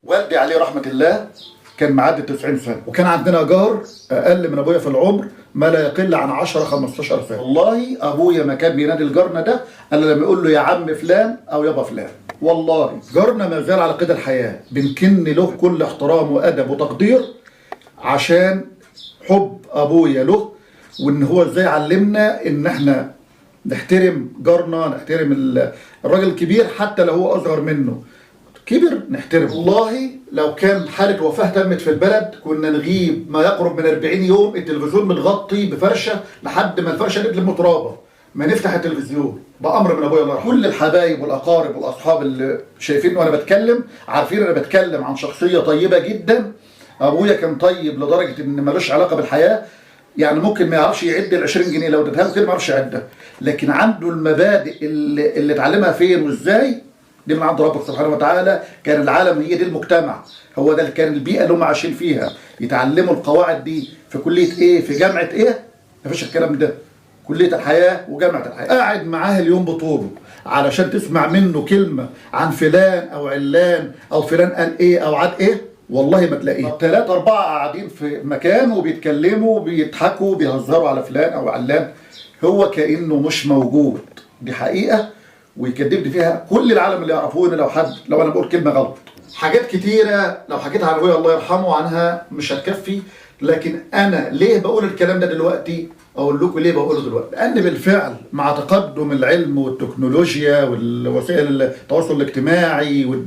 والدي عليه رحمة الله كان معدي 90 سنة، وكان عندنا جار أقل من أبويا في العمر ما لا يقل عن 10 15 سنة. والله أبويا ما كان بينادي الجارنا ده إلا لما يقول له يا عم فلان أو يابا فلان. والله جارنا ما زال على قيد الحياة، بنكن له كل احترام وأدب وتقدير عشان حب أبويا له، وإن هو إزاي علمنا إن إحنا نحترم جارنا، نحترم الراجل الكبير حتى لو هو أصغر منه كبر نحترمه. والله لو كان حالة وفاة تمت في البلد كنا نغيب ما يقرب من 40 يوم، التلفزيون متغطي بفرشة لحد ما الفرشة دي تلم ترابة، ما نفتح التلفزيون بأمر من أبويا الله يرحمه. كل الحبايب والأقارب والأصحاب اللي شايفين وأنا بتكلم عارفين أنا بتكلم عن شخصية طيبة جدا. أبويا كان طيب لدرجة إن ملوش علاقة بالحياة، يعني ممكن ما يعرفش يعد ال 20 جنيه لو اديتها له كده ما يعرفش يعدها، لكن عنده المبادئ اللي اتعلمها فين وازاي دي من عند ربك سبحانه وتعالى. كان العالم هي دي المجتمع، هو ده اللي كان البيئة اللي هم عايشين فيها، يتعلموا القواعد دي في كلية ايه، في جامعة ايه، مفيش الكلام ده، كلية الحياة وجامعة الحياة. قاعد معاه اليوم بطوله علشان تسمع منه كلمة عن فلان او علان او فلان قال ايه او عاد ايه، والله ما تلاقيه. 3 4 قاعدين في مكان وبيتكلموا وبيضحكوا وبيهزروا على فلان او علان، هو كأنه مش موجود. دي حقيقة ويكذبني فيها كل العالم اللي يعرفوني لو انا بقول كلمة غلط. حاجات كتيرة لو حكيتها عن ابويا الله يرحمه عنها مش هتكفي، لكن انا ليه بقول الكلام ده دلوقتي؟ اقول لكم ليه بقوله دلوقتي. لان بالفعل مع تقدم العلم والتكنولوجيا والوسائل التواصل الاجتماعي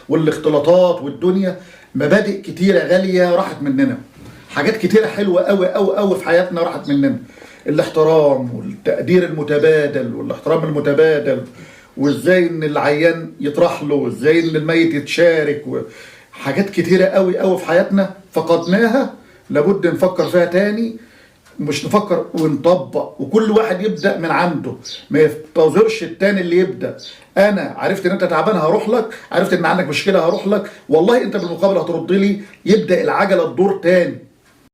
والاختلاطات والدنيا، مبادئ كتيرة غالية راحت مننا، حاجات كتيرة حلوة قوي قوي قوي في حياتنا راحت مننا. الاحترام والتقدير المتبادل والاحترام المتبادل، وازاي ان العيان يطرح له، وازاي ان الميت يتشارك، وحاجات كتيرة قوي قوي في حياتنا فقدناها، لابد نفكر فيها تاني، مش نفكر ونطبق، وكل واحد يبدأ من عنده، ما ينتظرش التاني اللي يبدأ. انا عرفت ان انت تعبان هروح لك، عرفت ان عندك مشكلة هروح لك، والله انت بالمقابل هترد لي، يبدأ العجلة تدور تاني.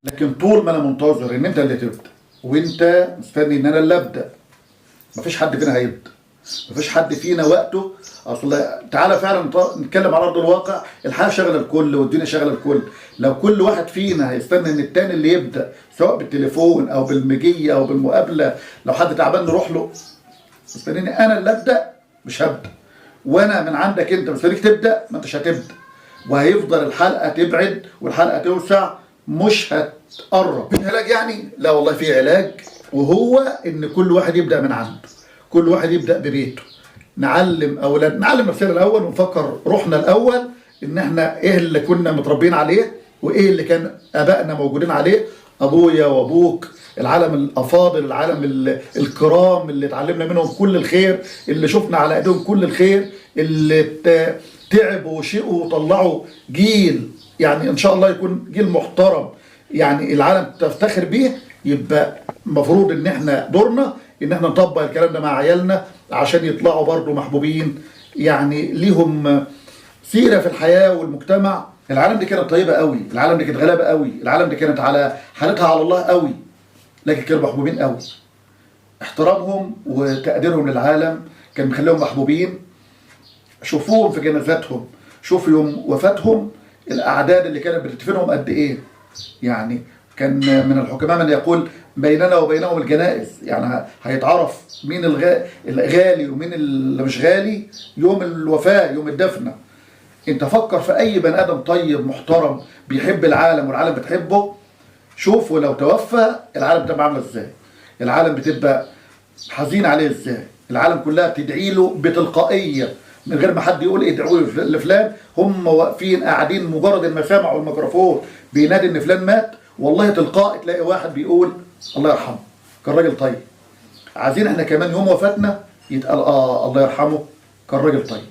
لكن طول ما انا منتظر ان انت اللي تبدأ وانت مستني ان انا اللي ابدأ، مفيش حد فينا هيبدأ، مفيش حد فينا وقته. اصل تعالى فعلا نتكلم على ارض الواقع، الحياة شغله الكل والدنيا شغله الكل. لو كل واحد فينا هيستنى ان التاني اللي يبدا سواء بالتليفون او بالمجيه او بالمقابلة، لو حد تعبان نروح له، مستنيني انا اللي ابدا مش هبدا، وانا من عندك انت مستنيك تبدا ما انتش هتبدا، وهيفضل الحلقة تبعد والحلقة توسع مش هتقرب. في علاج يعني؟ لا والله في علاج، وهو ان كل واحد يبدا من عنده، كل واحد يبدا ببيته. نعلم اولاد، نعلم نفسنا الاول، ونفكر روحنا الاول ان احنا ايه اللي كنا متربيين عليه وايه اللي كان ابائنا موجودين عليه، ابويا وابوك، العالم الافاضل، العالم الكرام اللي اتعلمنا منهم كل الخير، اللي شفنا على ايديهم كل الخير، اللي تعبوا وشقوا وطلعوا جيل يعني ان شاء الله يكون جيل محترم يعني العالم تفتخر بيه. يبقى المفروض ان احنا دورنا ان احنا نطبق الكلام ده مع عيالنا عشان يطلعوا برضو محبوبين، يعني ليهم سيرة في الحياة والمجتمع. العالم دي كانت طيبة قوي، العالم دي كانت غلابة قوي، العالم دي كانت على حالتها على الله قوي، لكن كانوا محبوبين قوي. احترامهم وتقديرهم للعالم كان مخليهم محبوبين. شوفوهم في جنازاتهم، شوفوا يوم وفاتهم الأعداد اللي كانت بتدفنهم قد إيه. يعني كان من الحكماء من يقول بيننا وبينهم الجنائز، يعني هيتعرف مين الغالي ومين اللي مش غالي يوم الوفاة يوم الدفنة. انت فكر في اي بني ادم طيب محترم بيحب العالم والعالم بتحبه، شوفوا لو توفى العالم بتبقى عامله ازاي، العالم بتبقى حزين عليه ازاي، العالم كلها بتدعي له بتلقائيه من غير ما حد يقول ادعوا لفلان. هم واقفين قاعدين مجرد ما سمعوا الميكروفون بينادي ان فلان مات، والله تلقائي تلاقي واحد بيقول الله يرحمه كان راجل طيب. عايزين احنا كمان يوم وفاتنا يتقال الله يرحمه كان راجل طيب.